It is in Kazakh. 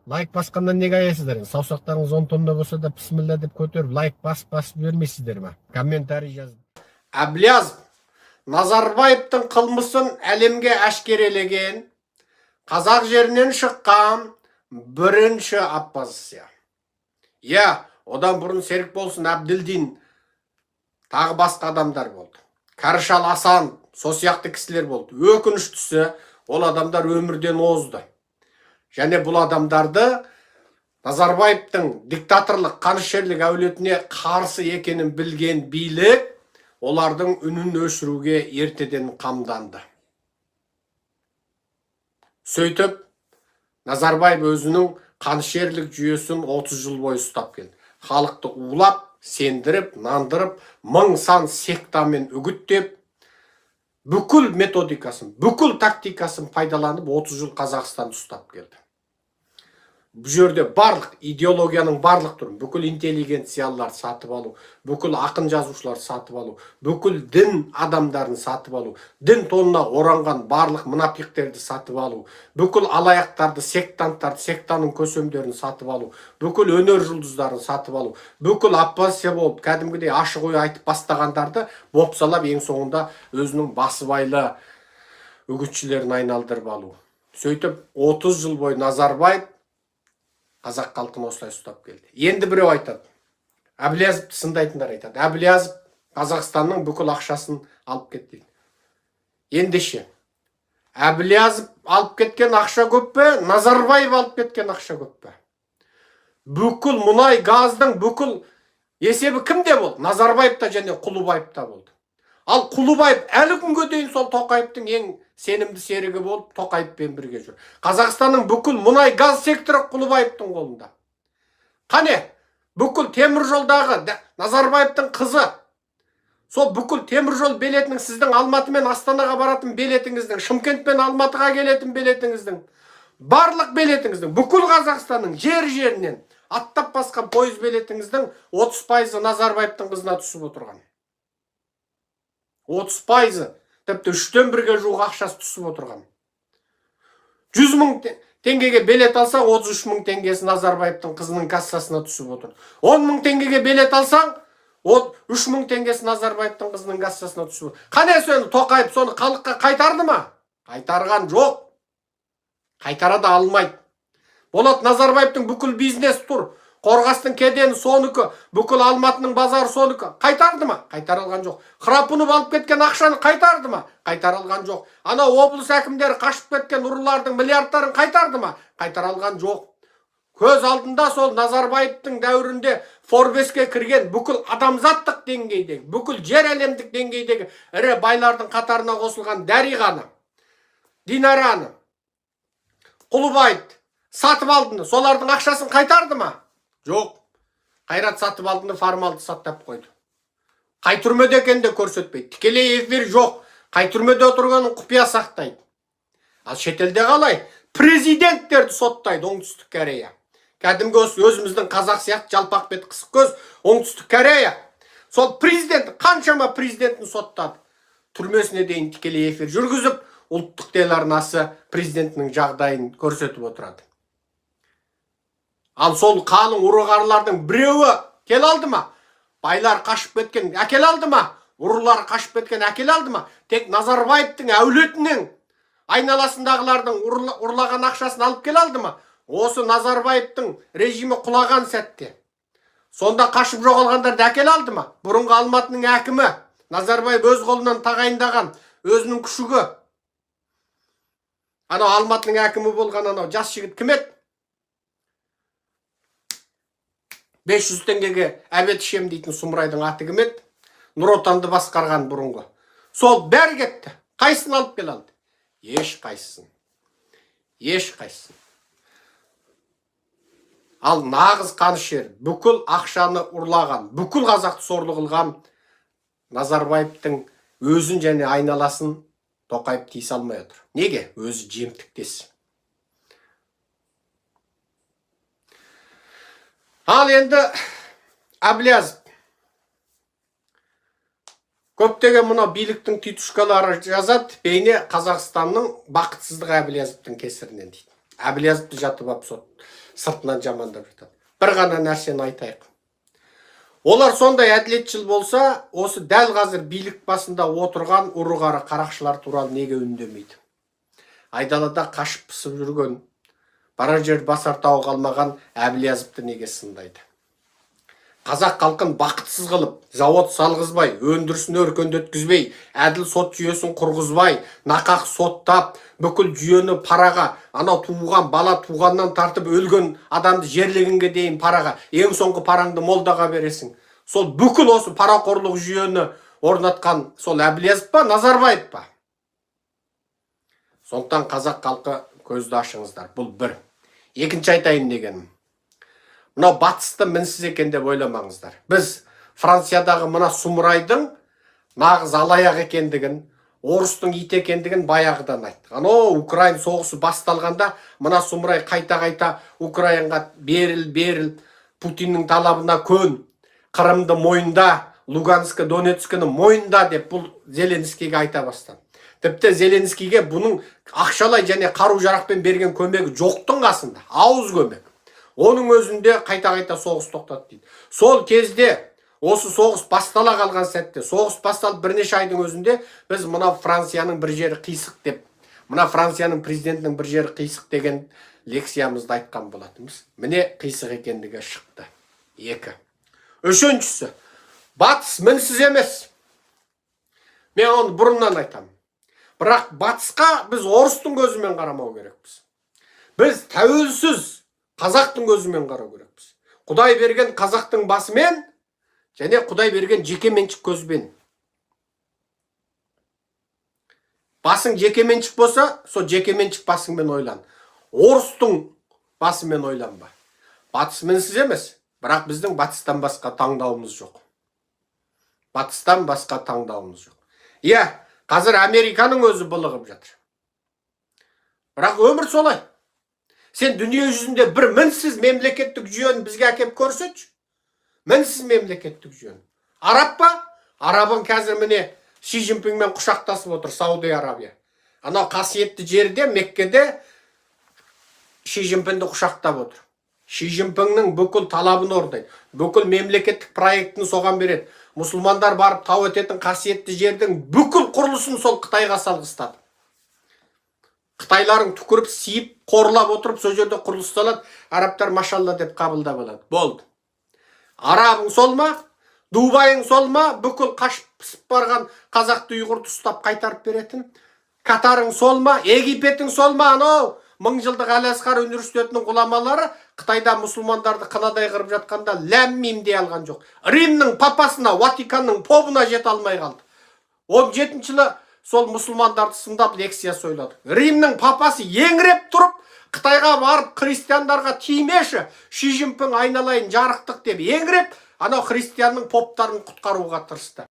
Лайк басқаннан неге аяйсыздар енді? Саусақтарыңыз 10 тонна болса да бісміллә деп көтеріп лайк басып жібермейсіздер ме? Комментарий жазып. Әблязов Назарбаевтың қылмысын әлемге әшкерелеген, қазақ жерінен шыққан бірінші оппозиция. Иә, одан бұрын Серікболсын Әбділдин, тағы басқа адамдар болды. Кәрішал Асан, сол сияқты кісілер болды. Өкініштісі, ол адамдар өмірден озды. Және бұл адамдарды Назарбаевтың диктаторлық, қанішерлік әулетіне қарсы екенін білген билік олардың үнін өшіруге ертеден қамданды. Сөйтіп, Назарбаев өзінің қанішерлік жүйесін 30 жыл бойы ұстап келді. Халықты улап, сендіріп, нандырып, мың сан сектамен үгіттеп, бүкіл методикасын, бүкіл тактикасын пайдаланып 30 жыл Қазақстанды ұстап келді. Бұл жерде барлық идеологияның барлық түрін, бүкіл интеллигенцияларды сатып алу, бүкіл ақын жазушыларды сатып алу, бүкіл дін адамдарын сатып алу, дін тонына оранған барлық мұнапиқтерді сатып алу, бүкіл алаяқтарды, сектанттарды, сектаның көсемдерін сатып алу, бүкіл өнер жұлдыздарын сатып алу, бүкіл оппозиция болып кәдімгідей ашық ой айтып бастағандарды бопсалап, ең соңында өзінің басыбайлы үгітшілерін айналдырып алу. Сөйтіп 30 жыл бойы Назарбаев қазақ халқын осылай ұстап келді. Енді біреу айтады, Әблязовты сындайтындар айтады, Әблязов Қазақстанның бүкіл ақшасын алып кетті дейді. Ендеше, Әблязов алып кеткен ақша көп пе, Назарбаев алып кеткен ақша көп пе? Бүкіл мұнай, газдың бүкіл есебі кімде болды? Назарбаевта және Құлыбаевта болды. Ал Құлыбаев әлі күнге дейін сол Тоқаевтың ең сенімді серігі болып, Тоқаевпен бірге жүр. Қазақстанның бүкіл мұнай газ секторы Құлыбаевтың қолында. Қане, бүкіл темір жолдағы Назарбаевтың қызы, сол бүкіл темір жол билетінің, сіздің Алматы мен Астанаға баратын билетіңіздің, Шымкент пен Алматыға келетін билетіңіздің, барлық билетіңіздің, бүкіл Қазақстанның жер-жерінен аттап басқан пойыз билетіңіздің 30% Назарбаевтың қызына түсіп отырған. 30%, тіпті 1/3-ге жуық ақшасы түсіп отырған. 100 мың теңгеге билет алсаң, 33 мың теңгесі Назарбаевтың қызының кассасына түсіп отыр. 10 мың теңгеге билет алсаң, 3 мың теңгесі Назарбаевтың қызының кассасына түсіп отыр. Қане соны Тоқаев соны халыққа қайтарды ма? Қайтарған жоқ. Қайтара да алмайды. Болат Назарбаевтың бүкіл бизнес тұр. Қорғастың кедені соныкі, бүкіл Алматының базары соныкі. Қайтарды ма? Қайтара алған жоқ. Храпунов алып кеткен ақшаны қайтарды ма? Қайтара алған жоқ. Ана облыс әкімдері қашып кеткен ұрылардың миллиардтарын қайтарды ма? Қайтара алған жоқ. Көз алдында сол Назарбаевтың дәуірінде Форбеске кірген бүкіл адамзаттық деңгейдегі, бүкіл жер әлемдік деңгейдегі ірі байлардың қатарына қосылған Дариғаны, Динараны, Құлыбаевты сатып алдыны, солардың ақшасын қайтарды ма? Жоқ. Қайрат сатып алдыны формалды саттап қойды. Қай түрмеде екенін де көрсетпейді. Тікелей эфир жоқ. Қай түрмеде отырғанын құпия сақтайды. Ал шетелде қалай? Президенттерді соттайды Оңтүстік Корея. Кәдімгі өзіміздің қазақ сияқты жалпақ бет қысық көз Оңтүстік Корея. Сол президент, қаншама президентін соттады. Түрмесіне дейін тікелей эфир жүргізіп, ұлттық телеарнасы президентінің жағдайын көрсетіп отырады. Ал сол қалың ұры-қарылардың біреуі келе алды ма? Байлар қашып кеткен әкеле алды ма? Ұрылар қашып кеткен әкеле алды ма? Тек Назарбаевтың әулетінің айналасындағылардың ұрлаған ақшасын алып келе алды ма? Осы Назарбаевтың режимі құлаған сәтте сонда қашып жоғалғандарды әкеле алды ма? Бұрынғы Алматының әкімі Назарбаев өз қолынан тағайындаған өзінің күшігі, анау Алматының әкімі болған анау жас жігіт кім еді? 500 теңгеге әбет ішем дейтін сұмырайдың аты кім еді? Нұр Отанды басқарған бұрынғы. Сол бәрі кетті. Қайсысын алып келе алды? Еш қайсысын. Еш қайсысын. Ал нағыз қанішер, бүкіл ақшаны ұрлаған, бүкіл қазақты сорлы қылған Назарбаевтың өзін және айналасын Тоқаев тиісе алмай отыр. Неге? Өзі жемтіктес. Ал енді Әблязов. Көптеген мынау биліктің титушкалары жазады, бейне Қазақстанның бақытсыздығы Әблязовтың кесірінен дейді. Әблязовты жатып алып сот сыртынан жамандап жатады. Бір ғана нәрсені айтайық. Олар сондай әділетшіл болса, осы дәл қазір билік басында отырған ұры-қары қарақшылар туралы неге үндемейді? Айдалада қашып пысып жүрген, барар жер басар тауы қалмаған Әблязовты неге сындайды? Қазақ халқын бақытсыз қылып, завод салғызбай, өндірісін өркендеткізбей, әділ сот жүйесін құрғызбай, нақақ соттап, бүкіл жүйені параға, анау туған бала туғаннан тартып өлген адамды жерлегенге дейін параға, ең соңғы параңды молдаға бересің. Сол бүкіл осы парақорлық жүйені орнатқан сол Әблязов па, Назарбаев па? Сондықтан қазақ халқы, көзді ашыңыздар. Бұл бір. Екінші айтайын дегенім. Мынау батысты мінсіз екен деп ойламаңыздар. Біз Франциядағы мына сұмырайдың нағыз алаяқ екендігін, орыстың иті екендігін баяғыдан айттық. Анау Украин соғысы басталғанда мына сұмырай қайта-қайта Украинға беріл, беріл, Путиннің талабына көн, Қырымды мойында, Луганскі, Донецкіні мойында деп бұл Зеленскийге айта бастады. Тіпті Зеленскийге бұның ақшалай және қару-жарақпен берген көмегі жоқтың қасында, ауыз көмек. Оның өзінде қайта-қайта соғыс тоқтады дейді. Сол кезде, осы соғыс бастала қалған сәтте, соғыс басталып бірнеше айдың өзінде біз мына Францияның бір жері қисық деп, мына Францияның президентінің бір жері қисық деген лекциямызды айтқан болатынбыз. Міне қисық екендігі шықты. Екі. Үшіншісі, батыс мінсіз емес. Мен оны бұрыннан айтамын. Бірақ батысқа біз орыстың көзімен қарамау керекпіз. Біз тәуелсіз қазақтың көзімен қарау керекпіз. Құдай берген қазақтың басымен және Құдай берген жекеменшік көзбен. Басың жекеменшік болса, сол жекеменшік басыңмен ойлан. Орыстың басымен ойланба. Батыс мінсіз емес, бірақ біздің батыстан басқа таңдауымыз жоқ. Батыстан басқа таңдауымыз жоқ. Иә, қазір Американың өзі былығып жатыр. Бірақ өмір солай. Сен дүние жүзінде бір мінсіз мемлекеттік жүйені бізге әкеп көрсетші. Мінсіз мемлекеттік жүйені. Араб па? Арабың қазір міне Ши Цзиньпинмен құшақтасып отыр, Сауди Арабия. Анау қасиетті жерде, Меккеде Ши Цзиньпинді құшақтап отыр. Ши Цзиньпиннің бүкіл талабын орындайды. Бүкіл мемлекеттік проектін соған береді. Мұсылмандар барып тау ететін қасиетті жердің бүкіл құрылысын сол Қытайға салғызтады. Қытайларың түкіріп, сиіп, қорлап отырып, сол жерде құрылыс салады, арабтар машалла деп қабылдап алады. Болды. Арабың сол ма? Дубайың сол ма? Бүкіл қашып пысып барған қазақты, ұйғырды ұстап қайтарып беретін. Катарың сол ма? Египетің сол ма? Анау мың жылдық Әл-Азхар университетінің ғұламалары Қытайда мұсылмандарды қынадай қырып жатқанда ләм-мим дей алған жоқ. Римнің папасына, Ватиканның побына жете алмай қалды. 17 жылы сол мұсылмандарды сындап лекция сөйледі. Римнің папасы еңіреп тұрып, Қытайға барып христиандарға тимеші, Ши Цзиньпин айналайын жарықтық деп еңіреп, анау христианның поптарын құтқаруға тырысты.